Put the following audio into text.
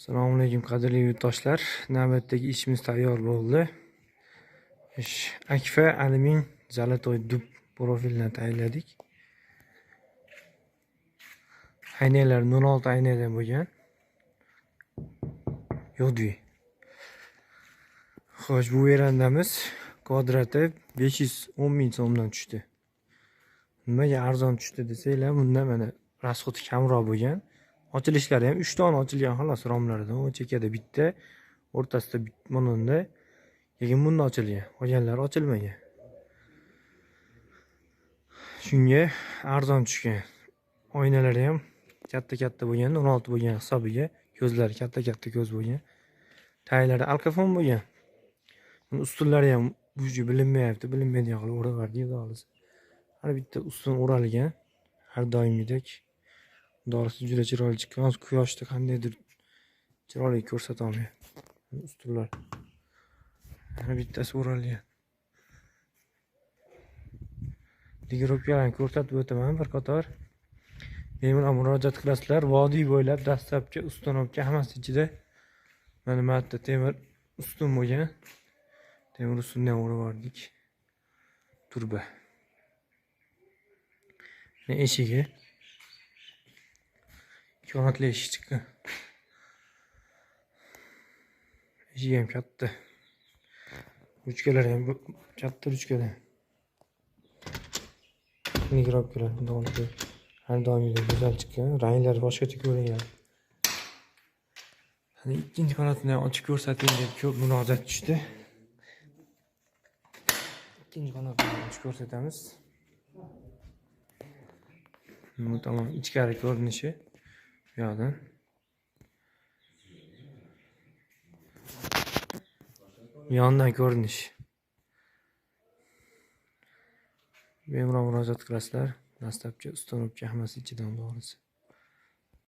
Assalomu alaykum qadrli yurtdoshlar. Navbatdagi ishimiz tayyor bo'ldi. Ish akfa alyumin zalatoy dub profildan tayyorladik. Aynalar 0.6 aynadan bo'lgan. Yo'q. Xo'sh, bu verandamiz kvadrati 510 ming so'mdan tushdi. Nimaga arzon tushdi desanglar, bunda mana rasxodi kamroq bo'lgan. Ochilishlari ham 3 dona ochilgan xolos romlardan. O chekada bitta, o'rtasida mana, keyin bunda ochilgan, qolganlari ochilmagan. Shunga arzon tushgan. Oynalari ham katta-katta bo'lgan, 16 bo'lgan hisobiga, ko'zlari katta-katta ko'z bo'lgan. Taylari alkafon bo'lgan. Ustunlari ham buji bilinmayapti, bilinmaydigan qilib o'raverdik, xolos. Har bitta ustun o'ralgan, har doimgidek. Dorisi juda chiroyli chiqqan. Hozir quyoshda qandaydir chiroyli ko'rsata olmayapti. Ustunlar. Har bittasi o'ralgan. Ligirovkalarni ko'rsatib o'taman bir qator. Bemalol murojaat qilasizlar. Vodiy bo'ylab dastlabki ustunovka hammasi ichida. Mana bu yerda temir ustun bo'lgan. Temir ustunni ham o'rab yubordik. Turba. Eshigi. Qanotli eshik chiqqan. Eshigi ham katta. Ruchkalari ham katta ruchkalar. Migrobkalar xudo har doimgidek go'zal chiqqan. Ranglari boshqacha ko'ringan. Hani ikkinchi qanotini ham ochib ko'rsating deb ko'p murojaat tushdi. Ikkinchi qanotini ochib ko'rsatamiz. Bu tomon ichkari ko'rinishi. Bu yoqdan. Yondan ko'rinish. Bemalol murojaat qilasizlar. Dastlabki ustonovka hammasi ichidan to'g'risi.